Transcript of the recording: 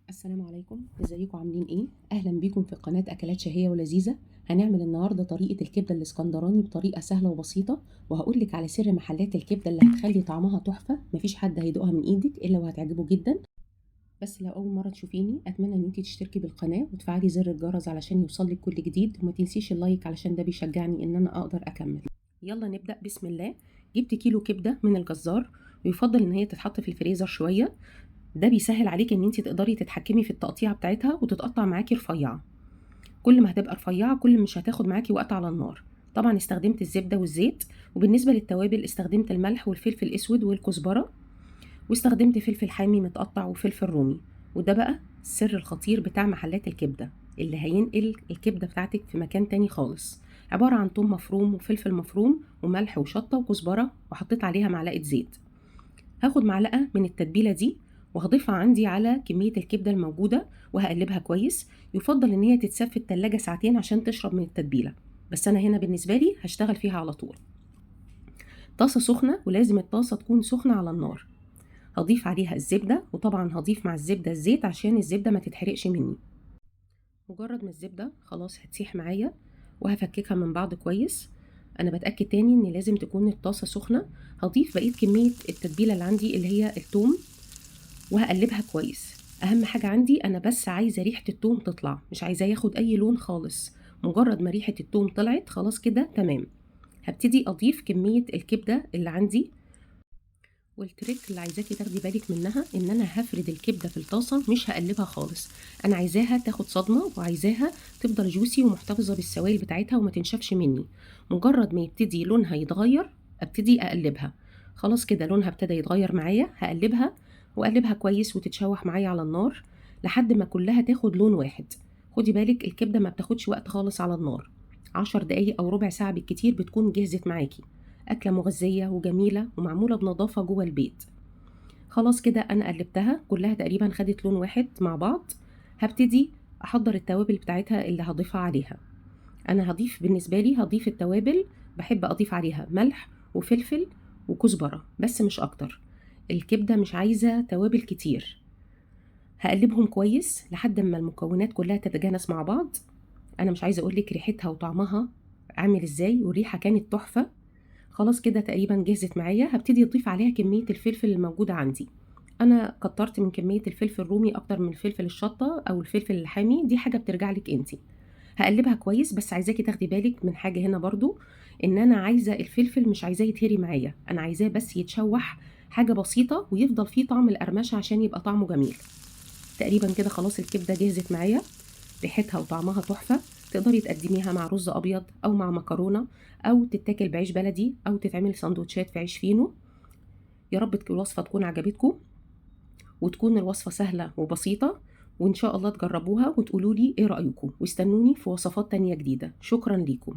السلام عليكم، ازيكم عاملين ايه؟ اهلا بيكم في قناة اكلات شهية ولذيذة. هنعمل النهاردة طريقة الكبدة الاسكندراني بطريقة سهلة وبسيطة، وهقولك على سر محلات الكبدة اللي هتخلي طعمها تحفة، مفيش حد هيدوقها من ايدك الا وهتعجبه جدا. بس لو اول مرة تشوفيني اتمنى ان انتي تشتركي بالقناة وتفعلي زر الجرس علشان يوصلك كل جديد، وما تنسيش ال like علشان ده بيشجعني ان انا اقدر اكمل. يلا نبدأ بسم الله. جبت كيلو كبدة من الجزار، ويفضل ان هي تتحط في الفريزر شوية، ده بيسهل عليك ان انت تقدري تتحكمي في التقطيعه بتاعتها وتتقطع معاكي رفيعة. كل ما هتبقى رفيعة كل مش هتاخد معاكي وقت على النار. طبعا استخدمت الزبدة والزيت، وبالنسبة للتوابل استخدمت الملح والفلفل الاسود والكزبره، واستخدمت فلفل حامي متقطع وفلفل رومي. وده بقى السر الخطير بتاع محلات الكبده اللي هينقل الكبده بتاعتك في مكان تاني خالص. عبارة عن ثوم مفروم وفلفل مفروم وملح وشطه وكزبره، وحطيت عليها معلقه زيت. هاخد معلقه من التتبيله دي وهضيفها عندي على كمية الكبدة الموجودة وهقلبها كويس. يفضل ان هي تتساب في التلاجة ساعتين عشان تشرب من التتبيلة، بس انا هنا بالنسبة لي هشتغل فيها على طول. طاسة سخنة، ولازم الطاسة تكون سخنة على النار. هضيف عليها الزبدة، وطبعا هضيف مع الزبدة الزيت عشان الزبدة ما تتحرقش مني. مجرد ما الزبدة خلاص هتسيح معايا وهفككها من بعض كويس. انا بتأكد تاني ان لازم تكون الطاسة سخنة. هضيف بقية كمية التتبيلة اللي عندي اللي هي التوم وهقلبها كويس. اهم حاجة عندي انا بس عايزة ريحة التوم تطلع، مش عايزاه ياخد اي لون خالص. مجرد ما ريحة التوم طلعت خلاص كده تمام. هبتدي اضيف كمية الكبدة اللي عندي. وال trick اللي عايزاكي تاخدي بالك منها ان انا هفرد الكبدة في الطاسة، مش هقلبها خالص. انا عايزاها تاخد صدمة، وعايزاها تفضل juicy ومحتفظة بالسوائل بتاعتها وما تنشفش مني. مجرد ما يبتدي لونها يتغير ابتدي اقلبها. خلاص كده لونها ابتدى يتغير معايا، هقلبها واقلبها كويس وتتشوح معايا على النار لحد ما كلها تاخد لون واحد. خدي بالك الكبدة ما بتاخدش وقت خالص على النار، 10 دقايق او ربع ساعة بالكتير بتكون جهزت معاكي. أكلة مغذية وجميلة ومعمولة بنظافة جوه البيت. خلاص كده أنا قلبتها كلها تقريبا خدت لون واحد مع بعض. هبتدي أحضر التوابل بتاعتها اللي هضيفها عليها. أنا هضيف بالنسبة لي هضيف التوابل، بحب أضيف عليها ملح وفلفل وكزبرة بس مش أكتر. الكبدة مش عايزة توابل كتير. هقلبهم كويس لحد ما المكونات كلها تتجانس مع بعض. أنا مش عايزة أقولك ريحتها وطعمها عامل إزاي، والريحة كانت تحفة. خلاص كده تقريبا جهزت معايا. هبتدي اضيف عليها كمية الفلفل الموجودة عندي. انا كترت من كمية الفلفل الرومي اكتر من الفلفل الشطة او الفلفل الحامي، دي حاجة بترجع لك انتي. هقلبها كويس، بس عايزاكي تاخدي بالك من حاجة هنا برضو، ان انا عايزة الفلفل مش عايزاه يتهري معايا، انا عايزاه بس يتشوح حاجة بسيطة ويفضل فيه طعم القرمشة عشان يبقى طعمه جميل. تقريبا كده خلاص الكبدة جهزت معايا، ريحتها وطعمها تحفة. تقدري تقدميها مع رز ابيض او مع مكرونه، او تتاكل بعيش بلدي، او تتعمل سندوتشات في عيش فينو. يا رب الوصفة تكون عجبتكم، وتكون الوصفة سهلة وبسيطة، وان شاء الله تجربوها وتقولوا لي ايه رايكم، واستنوني في وصفات تانية جديدة. شكرا ليكم.